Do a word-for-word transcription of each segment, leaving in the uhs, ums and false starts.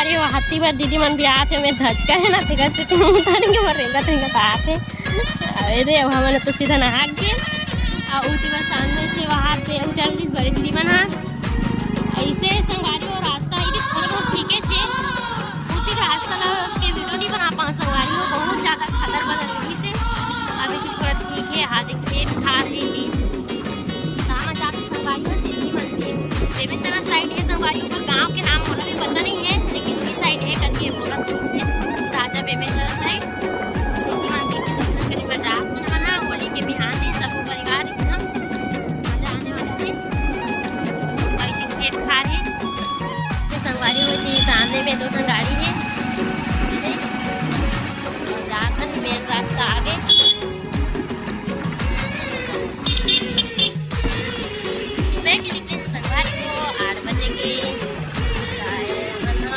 अरे, वो हाथी बर दीदी मन भी आत हे, मैं धचका हे ना, तेकर से तुम उतारेंगे, वो रेंगत रेंगत आत हे। अरे, अब हमन तो सीधा नहा के, अउ उती बर सामने से वहाँ पे उछल दिस बड़े दीदी मन ह। ऐसे संगवारी हो रास्ता, ये थोड़ा बहुत ठीके छे, उती रास्ता ला के वीडियो नहीं बना पाऊँ संगवारी हो, बहुत ज्यादा खदर बदर होइस हे। अभी तो थोड़ा ठीक है, हाथ एक पेट खा रही थी। तामा जाके संगवारी हो सिद्धि मंदिर, बेमेतरा साइड है संगवारी, ओकर गांव के नाम मोला भी पता नहीं है, लेकिन वही साइड है करके बोलत रहिस हे, साजा बेमेतरा साइड। सिद्धि मंदिर के दर्शन करे बर जात हन हमन ह, होली के बिहान है, सबो परिवार एकदम मजा आने वाला है। भाई जी खेत खार है, तो संगवारी हो जी सामने में दो ठन गाड़ी है, और जात हन मेन रास्ता आगे। सुबह के निकले संगवारी हो आठ बजे के।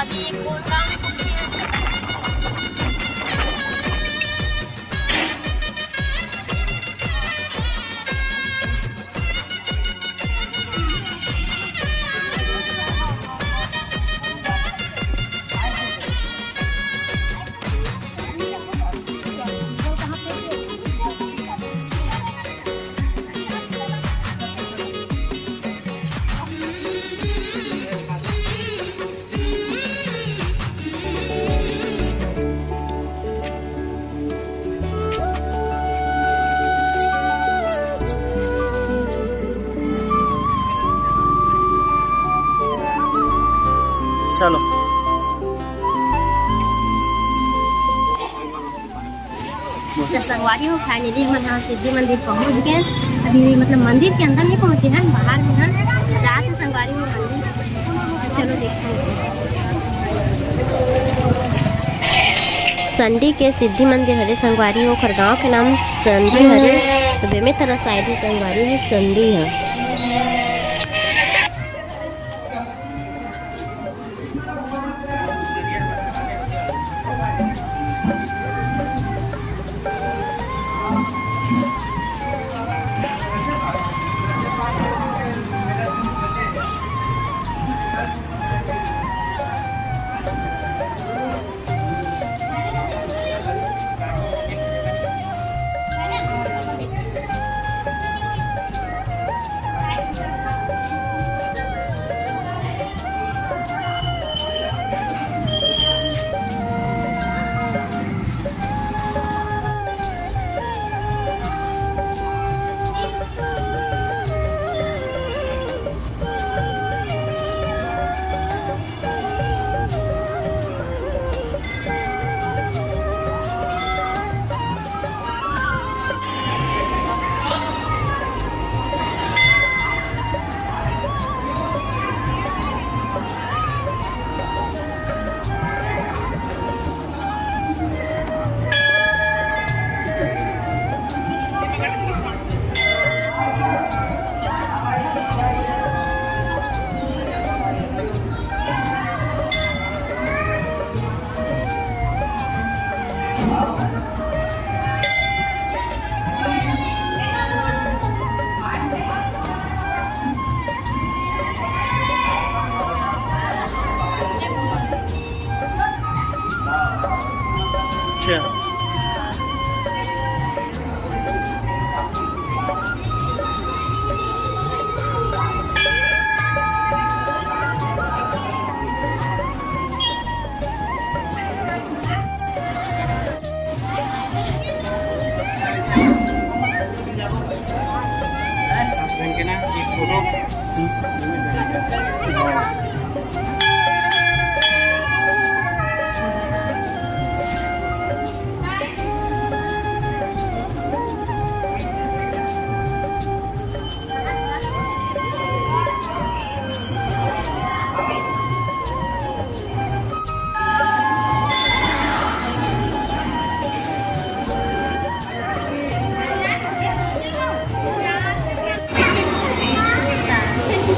अभी कौन गाँव में पहुँचे हैं? चलो। तो संगवारी हो, finally हमन ह सिद्धि मंदिर पहुंच गए। अभी मतलब मंदिर के अंदर नहीं पहुंचे हैं, बाहर में हैं। जात हे संगवारी हो मंदिर, चलो देखते हैं। संडी के सिद्धि मंदिर हरे संगवारी हो, ओखर गांव के नाम संडी हरे, तो बेमेतरा साइड ही संगवारी हो संडी है। अच्छा।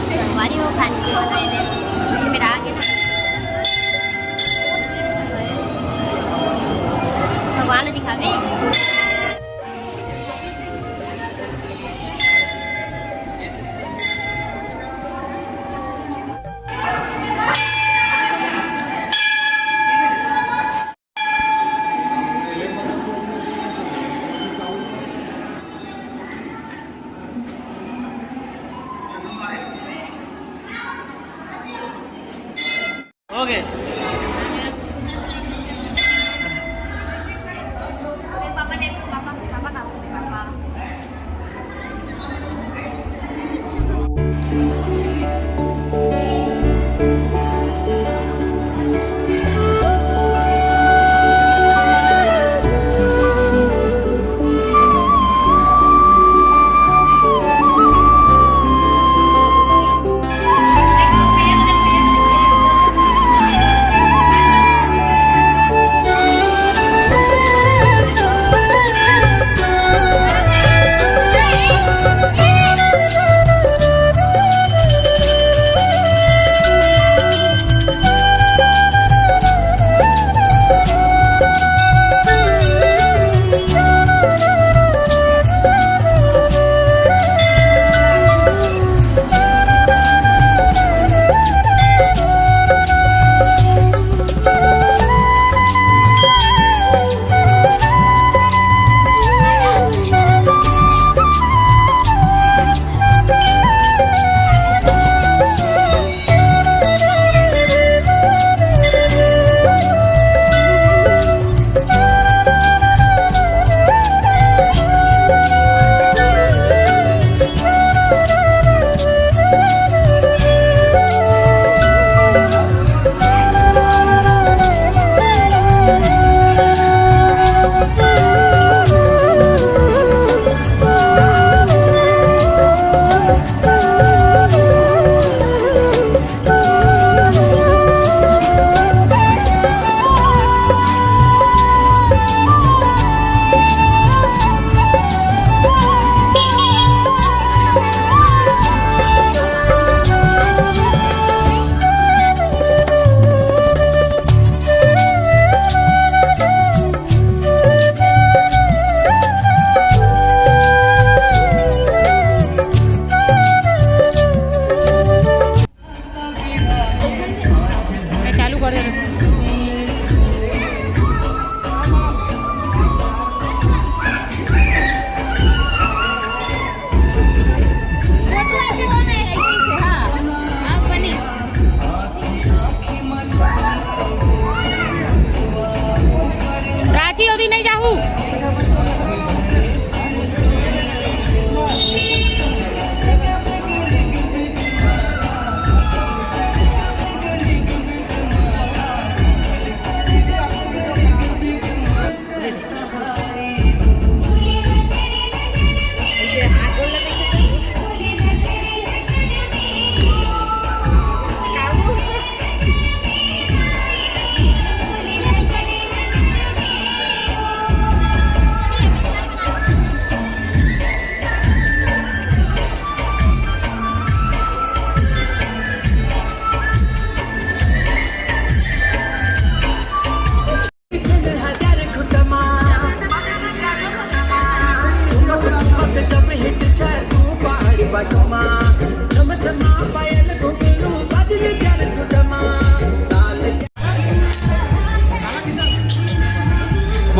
संगवारी हो, खाने के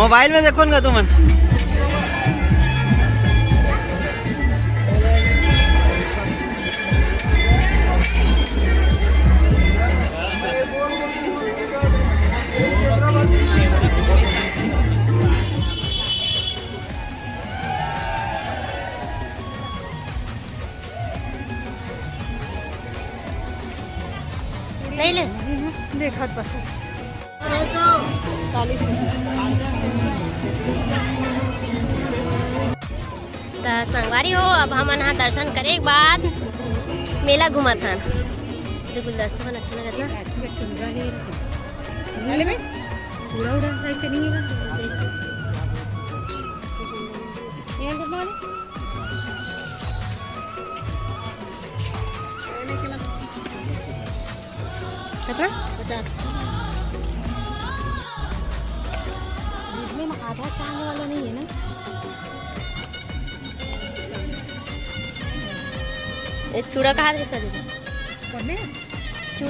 मोबाइल में देखो ना तुमन। नहीं ले। देखत बस। त संगवारी हो, अब हमन ह दर्शन करे के बाद मेला घूमत हन। ये गुलदस्ता मन अच्छा लगत ना। पूरा उड़ा ऐसे नहीं है। ये तो मारे। कितना? पचास। इसमें ना आधा चांद वाला नहीं है ना? ये चूड़ा का हाथ किसका दे दो? कौन है?